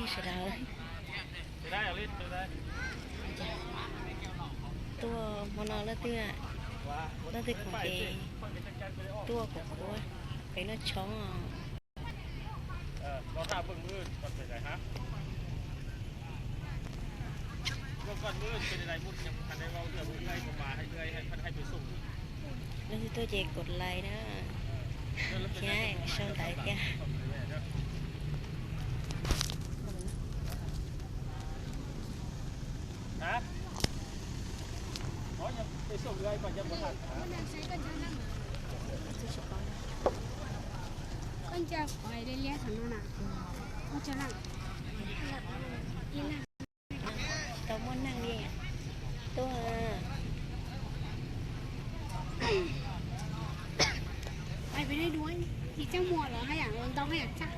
Sawv daws tuaj hmo no leej twg, leej twg khoom ces tuaj kuv kuv pem noj tshoob. Leej twg tuaj ces kos lais na, thiab sau ntawv thiab. Koj nco qhov liab liab qhov no na. Tsis tau muaj neeg li. Tuaj. Peb nej dua, tsis txaj muag los haj yam ntau haj yam txaj.